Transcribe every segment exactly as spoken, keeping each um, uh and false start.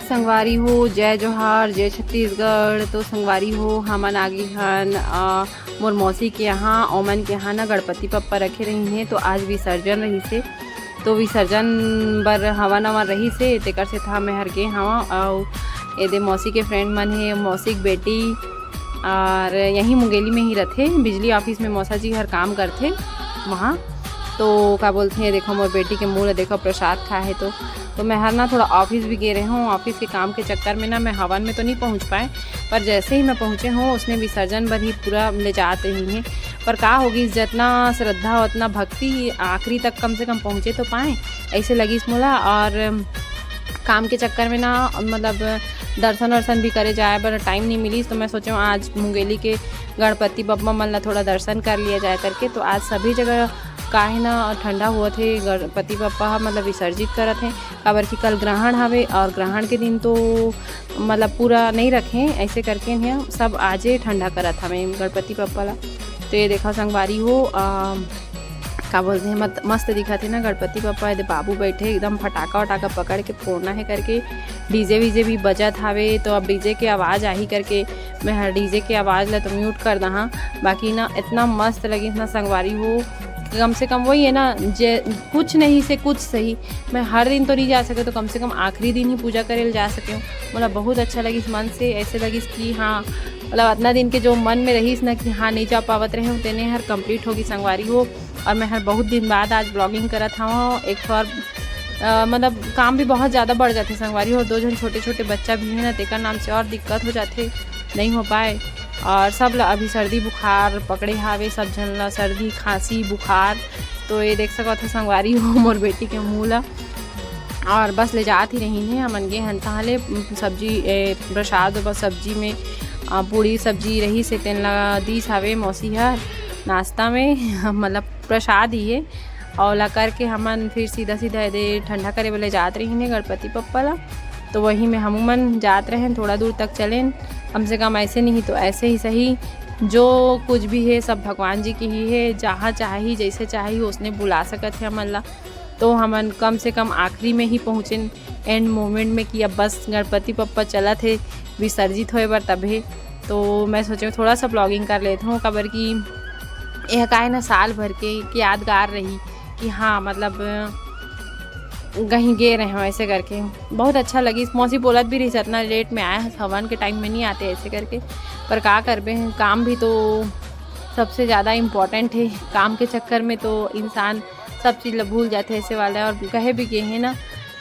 संगवारी हो, जय जोहार, जय छत्तीसगढ़। तो संगवारी हो, हमन आगे हन अ, मोर मौसी के यहाँ, ओमन के यहाँ ना गणपति बप्पा रखे रही हैं, तो आज विसर्जन रही से, तो विसर्जन बर हवन अवन रही से, तेकर से था मैं हर गे हवा। अउ एदे मौसी के फ्रेंड मन हे, मौसी के बेटी, और यहीं मुंगेली में ही रथे, बिजली ऑफिस में मौसा जी हर काम करथे वहाँ। तो का बोलथे, देखो मोर बेटी के मुँह ला देखो, प्रसाद खाए हे तो। तो मैं हर ना थोड़ा ऑफिस भी गे रहे हूँ, ऑफिस के काम के चक्कर में ना मैं हवन में तो नहीं पहुँच पाए, पर जैसे ही मैं पहुँचे हूँ, उसने विसर्जन बर ही पूरा ले जात रही है। पर का होगी, जितना श्रद्धा उतना भक्ति आखिरी तक कम से कम पहुँचे तो पाए, ऐसे लगिस मोला। और काम के चक्कर में ना, मतलब, दर्शन वर्शन भी करे जाए बर टाइम नहीं मिलिस, तो मैं सोचे आज मुंगेली के गणपति बप्पा मन ला थोड़ा दर्शन कर लिया जाए करके। तो आज सभी जगह काहे ना ठंडा हुआ थे, गणपति बप्पा ह, मतलब, विसर्जित करत हे, काबर कि कल ग्रहण हवे और ग्रहण के दिन तो, मतलब, पूरा नहीं रखे, ऐसे करके इन्हें सब आजे ठंडा करत हवे गणपति बप्पा ला। तो ये देखा संगवारी हो, अ, का बोलते हैं, मत-, मस्त दिखत हे ना गणपति बप्पा। एदे बाबू बैठे एकदम फटाका वटाका पकड़ के फोड़ना है करके, डीजे वीजे भी बजत हवे, तो अब डीजे के आवाज़ आही करके मैं हर डीजे के आवाज़ ला तो म्यूट कर दहा। बाकी ना इतना मस्त लगिस ना संगवारी हो, कम से कम वही है ना, जे कुछ नहीं से कुछ सही, मैं हर दिन तो नहीं जा सके, तो कम से कम आखिरी दिन ही पूजा करे ल जा सके। मोला बहुत अच्छा लगिस मन से, ऐसे लगिस कि हाँ, मतलब, अतना दिन के जो मन में रहिस ना कि हाँ, नहीं जा पावत रहे हूँ, तेने हर कंप्लीट होगी संगवारी हो। और मैं हर बहुत दिन बाद आज ब्लॉगिंग करत हवं। एक ठो और, अ, मतलब, काम भी बहुत ज़्यादा बढ़ जाथे संगवारी हो, और दो झन छोटे छोटे बच्चा भी है ना, तेकर नाम से और दिक्कत हो जाथे, नहीं हो पाए। और सब ला अभी सर्दी बुखार पकड़े हावे, सब झन ला सर्दी, खांसी, बुखार। तो ये देख सकत हो संगवारी हो, मोर बेटी के मुंह ला। और बस ले जात ही रहीन हे, हमन गे हन तहाँ ले, उम, सब्जी, ए, प्रसाद बर सब्जी में, अ, पूड़ी सब्जी रहिस हे, तेन ला दीस हावे मौसी हर नाश्ता में, मतलब, प्रसाद ही हे। और ओला करके हमन फिर सीधा सीधा एदे ठंडा करे बर ले जात रहीन हे गणपति बप्पा ला। तो वही में हमू मन जात रहेन, थोड़ा दूर तक चलेन, कम से कम ऐसे नहीं तो ऐसे ही सही, जो कुछ भी हे सब भगवान जी के ही हे, जहाँ चाही, जैसे चाही, उसने बुला सकत हे हमन ला। तो हमन कम से कम आखिरी में ही पहुँचेन, एंड मोमेंट में, कि अब बस गणपति बप्पा चलत हे विसर्जित होए बर तभे। तो मैं सोचे थोड़ा सा ब्लॉगिंग कर लेत हूँ, काबर कि यह का है ना, साल भर के, के यादगार रही कि हाँ, मतलब, कहीं गे रहे हो ऐसे करके। बहुत अच्छा लगिस। मौसी बोलत भी रही, इतना लेट में आए हस, हवन के टाइम में नहीं आते ऐसे करके, पर का करबे, काम भी तो सबसे ज़्यादा इम्पोर्टेंट है। काम के चक्कर में तो इंसान सब चीज़ ला भूल जाथे ऐसे वाला। और कहे भी गे हे ना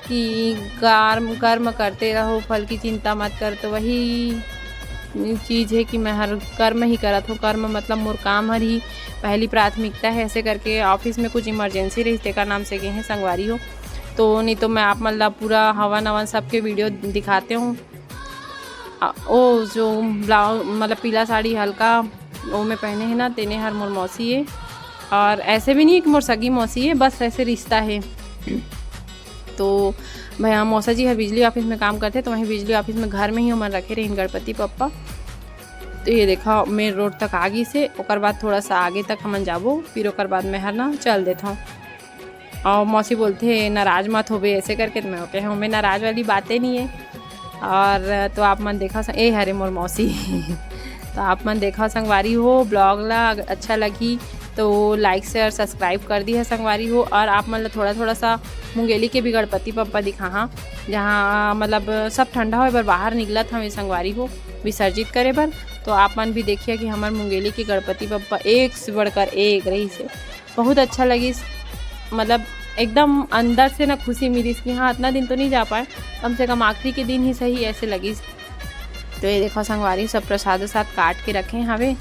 कि कर्म, कर्म करते रहो, फल की चिंता मत कर। तो वही चीज़ है कि मैं हर कर्म ही करत हूँ। कर्म मतलब मोर काम हर ही पहली प्राथमिकता है। ऐसे करके ऑफिस में कुछ इमरजेंसी रही, तेकर नाम से गे हे संगवारी हो, तो नहीं तो मैं आप मन ला पूरा हवन अवन सबके वीडियो दिखाते हूँ। आ, ओ जो ब्लाउज, मतलब, पीला साड़ी हल्का, वो मैं पहने है ना, तेने हर मोर मौसी है। और ऐसे भी नहीं कि मोर सगी मौसी है, बस ऐसे रिश्ता है। तो भैया, मौसा जी हर बिजली ऑफिस में काम करथे, तो वहीं बिजली ऑफिस में घर में ही ओमन रखे रहिन गणपति बप्पा। तो ये देखा, मेन रोड तक आ गई से, ओकर बाद थोड़ा सा आगे तक हमन जाबो, फिर ओकर बाद मैं हर ना चल देता हूँ। और मौसी बोलथे, "नाराज मत होबे," ऐसे करके। तो मैं कहे, "हमें नाराज वाली बातें नहीं है।" और तो आप मन देखा स-, ए हरे मोर मौसी। तो आप मन देखा संगवारी हो, ब्लॉग ला अगर अच्छा लगी तो लाइक, शेयर, सब्सक्राइब कर दी है संगवारी हो। और आप मन ला थोड़ा थोड़ा सा मुंगेली के भी गणपति बप्पा दिखाहा, जहाँ, मतलब, सब ठंडा होए बर बाहर निकलत हवे संगवारी हो विसर्जित करे बर। तो आप मन भी देखिए कि हमर मुंगेली के गणपति बप्पा एक से बढ़कर एक रही से। बहुत अच्छा लगिस, मतलब, एकदम अंदर से ना खुशी मिलिस कि हाँ, इतना दिन तो नहीं जा पाए, कम से कम आखिरी के दिन ही सही, ऐसे लगिस। तो ये देखो संगवारी, सब प्रसाद उसाद काट के रखे हवे।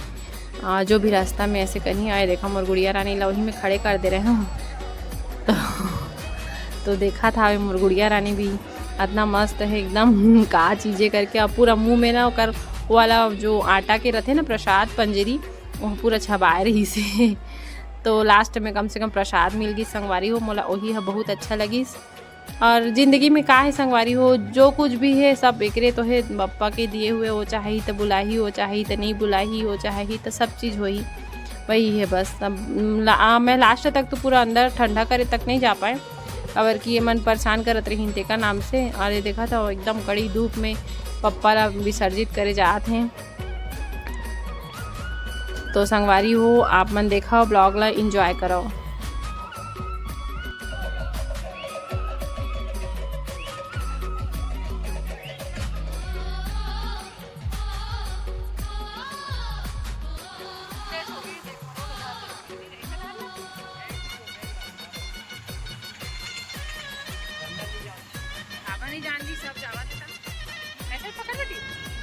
आ, जो भी रास्ता में ऐसे कहीं आए, देखो मोर गुड़िया रानी ला वही में खड़े कर दे रहे हूँ। तो, तो देखा था हवे मोर गुड़िया रानी भी इतना मस्त है एकदम। का चीजें करके, अब पूरा मुंह में ना ओकर वाला जो आटा के रहते ना प्रसाद पंजरी, वो पूरा छबाए रही से। तो लास्ट में कम से कम प्रसाद मिल गई संगवारी हो, मोला वही ह बहुत अच्छा लगिस। और जिंदगी में का है संगवारी हो, जो कुछ भी है सब एकरे तो है, बप्पा के दिए हुए। वो चाही तो बुलाही, वो चाही तो नहीं बुलाही, वो चाही तो सब चीज़ होही, वही है बस। अब ला, आ, मैं लास्ट तक तो पूरा अंदर ठंडा करे तक नहीं जा पाए, काबर कि ये मन परेशान करत रहिन तेकर नाम से। और ये देखा था, एकदम कड़ी धूप में पप्पा ला विसर्जित करे जात हे। तो संगवारी हो, आप मन देखा, vlog ला enjoy करो।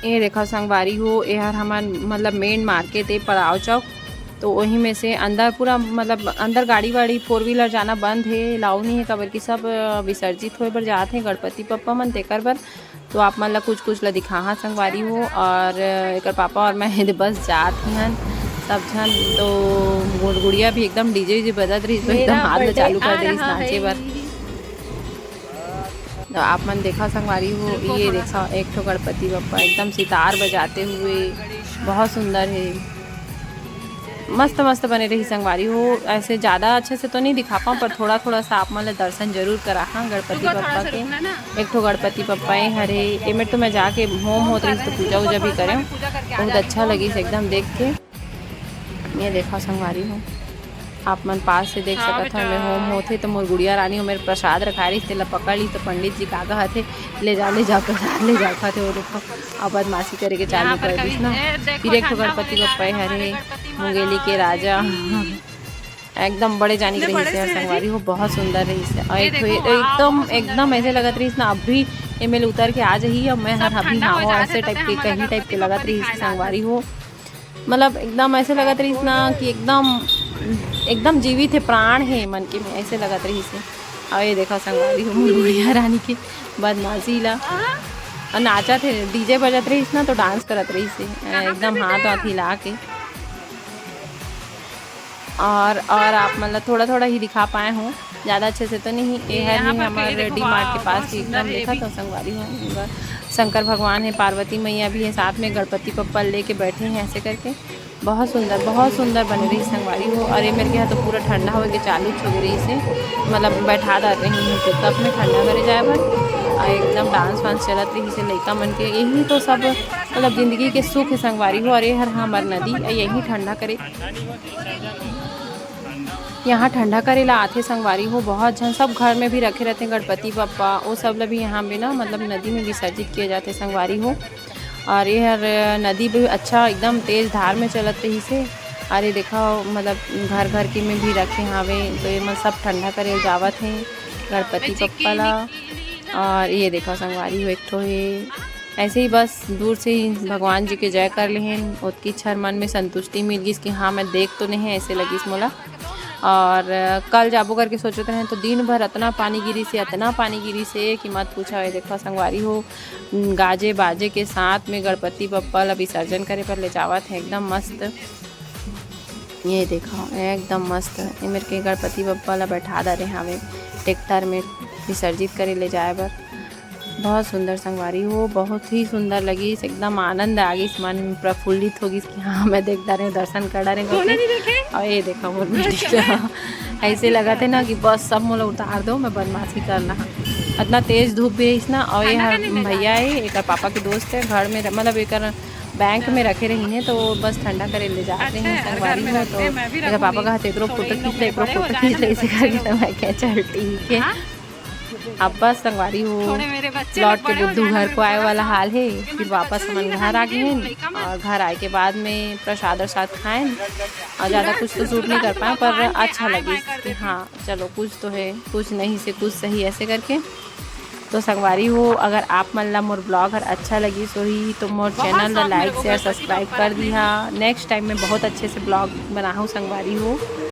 ये देखो संगवारी हो, एहर हमन मतलब main market ए पड़ाव चौक। तो वही में से अंदर पूरा मतलब अंदर गाड़ी वाड़ी four wheeler जाना बंद हे, allow नहीं हे, काबर कि सब अ, विसर्जित होए बर जात हे गणपति बप्पा मन, तेकर बर। तो आप मन ला कुछ कुछ ला दिखाहा संगवारी हो। और अ, एकर पापा और मैं बस जात ही हन सब झन। तो मोर गुड़िया भी एकदम डीजे वीजे बजत रही, तो एकदम हाथ ला चालू कर देही नाचे बर। तो आप मन देखा संगवारी हो, ये देखा एक ठो गणपति बप्पा एकदम सितार बजाते हुए, बहुत सुंदर है, मस्त मस्त बने रही संगवारी हो। ऐसे ज़्यादा अच्छे से तो नहीं दिखा पाऊँ, पर थोड़ा थोड़ा सा आप मन ला दर्शन जरूर करा हाँ गणपति बप्पा के। एक ठो गणपति बप्पा ए हरे, एमेर तो मैं जाके होम होत रही तो पूजा वूजा भी करें, बहुत अच्छा लगी एकदम देख के। ये देखा संगवारी हो, आप मन पास से देख सकत हो, मैं होम होथे तो मोर गुड़िया रानी हो मेरे प्रसाद रखाए रहिस, तेला पकड़ ली तो पंडित जी का कहत हे, "ले जा, ले जा, प्रसाद ले जा," कहत हे। वो देखो, अब बदमाशी करे के चालू कर दिस ना। फिर एक ठो गणपति बप्पा हरे, मुंगेली के राजा, एकदम बड़े जानी के रहिस हे संगवारी हो, बहुत सुंदर रहिस हे। और एक ठो एकदम, एकदम ऐसे लगत रहिस ना, अभी एमे ले उतर के आ जाही, अब मैं हर अभी नहाओ, ऐसे टाइप के, कहीं टाइप के लगत रहिस हे संगवारी हो। मतलब एकदम ऐसे लगत रहिस ना कि एकदम, एकदम जीवित हे, प्राण हे मन के में, ऐसे लगत रहिस हे। और ये देखा संगवारी हो, मोर गुड़िया रानी के बदमाशी ला, और नाचत हे, डीजे बजत रहिस ना तो डांस करत रहिस हे, एकदम हाथ वाथ हिला के। और और आप मन ला थोड़ा थोड़ा ही दिखा पाए हों, ज़्यादा अच्छे से तो नहीं। ये हर ही हमारे डी मार्ट के पास ही एकदम देखा तो संगवारी हो, शंकर भगवान है, पार्वती मैया भी है, साथ में गणपति बप्पा लेके बैठे हैं ऐसे करके। बहुत सुंदर, बहुत सुंदर बने रही संगवारी हो। और ये मेरे के यहाँ तो पूरा ठंडा होके चालू हो गई से, मतलब बैठा डार रही है पिकअप में ठंडा करे जाए बर। और एकदम डांस वांस चलत रही से लइका मन के, यही तो सब मतलब जिंदगी के सुख है संगवारी हो। और ये हर हमर नदी, यही ठंडा करे, यहाँ ठंडा करे ला आथे संगवारी हो। बहुत झन सब घर में भी रखे रहते गणपति बप्पा, वो सब ला भी यहाँ पे ना मतलब नदी में विसर्जित किए जाते संगवारी हो। और ये हर नदी भी अच्छा एकदम तेज धार में चलत रही से। और ये देखा मतलब घर घर के में भी रखे हावे, तो ये मन सब ठंडा करे जावत हैं गणपति बप्पा ला। और ये देखा संगवारी हो, एक ठो है ऐसे ही बस दूर से ही भगवान जी के जय कर लेहेन, ओतकी क्षण मन में संतुष्टि मिल गिस कि हाँ, मैं देख तो नहीं है, ऐसे लगिस मोला। और अ, कल जाबो करके सोचत रहें तो दिन भर अतना पानी गिरी से, अतना पानी गिरी से कि मत पूछा। ये देखो संगवारी हो, गाजे बाजे के साथ में गणपति बप्पा ला विसर्जन करे पर ले जावत है, एकदम मस्त। ये देखो एकदम मस्त, ये मेरे के गणपति बप्पा ला बैठा डारे हावे ट्रैक्टर में विसर्जित करे ले जाए बर। बहुत सुंदर संगवारी हो, बहुत ही सुंदर लगिस, एकदम आनंद आ गिस, मन प्रफुल्लित हो गिस कि हाँ, मैं देख डारे हूँ, दर्शन कर डारे हूँ करके। और ये देखा मोर बेटी का ऐसे लगत है ना कि बस सब मोला उतार दो, मैं बदमाशी करना है। इतना तेज धूप भी है इस ना। और ये हर भैया है, एक पापा के दोस्त है, घर में रह- मतलब एक बैंक में रखे रही है, तो बस ठंडा करे ले जाते हैं संगवारी हो। तो एक पापा का हाथ एकरो फोटो खींच ले, एकरो फोटो खींच ले, इसे करके तो मैं क्या, चल ठीक है। अब बस संगवारी हो, लौट के बुद्धू घर को आए वाला हाल है। फिर वापस हमन घर आ गए हैं और घर आए के बाद में प्रसाद और साथ खाएं और ज़्यादा कुछ तो शूट नहीं कर पाए, पर अच्छा लगे कि हाँ चलो कुछ तो है, कुछ नहीं से कुछ सही, ऐसे करके। तो संगवारी हो, अगर आप मन ला मोर ब्लॉग हर अच्छा लगिस होही तो मोर चैनल ला लाइक शेयर सब्सक्राइब कर दिहा। नेक्स्ट टाइम में बहुत अच्छे से ब्लॉग बनाहूँ संगवारी हो।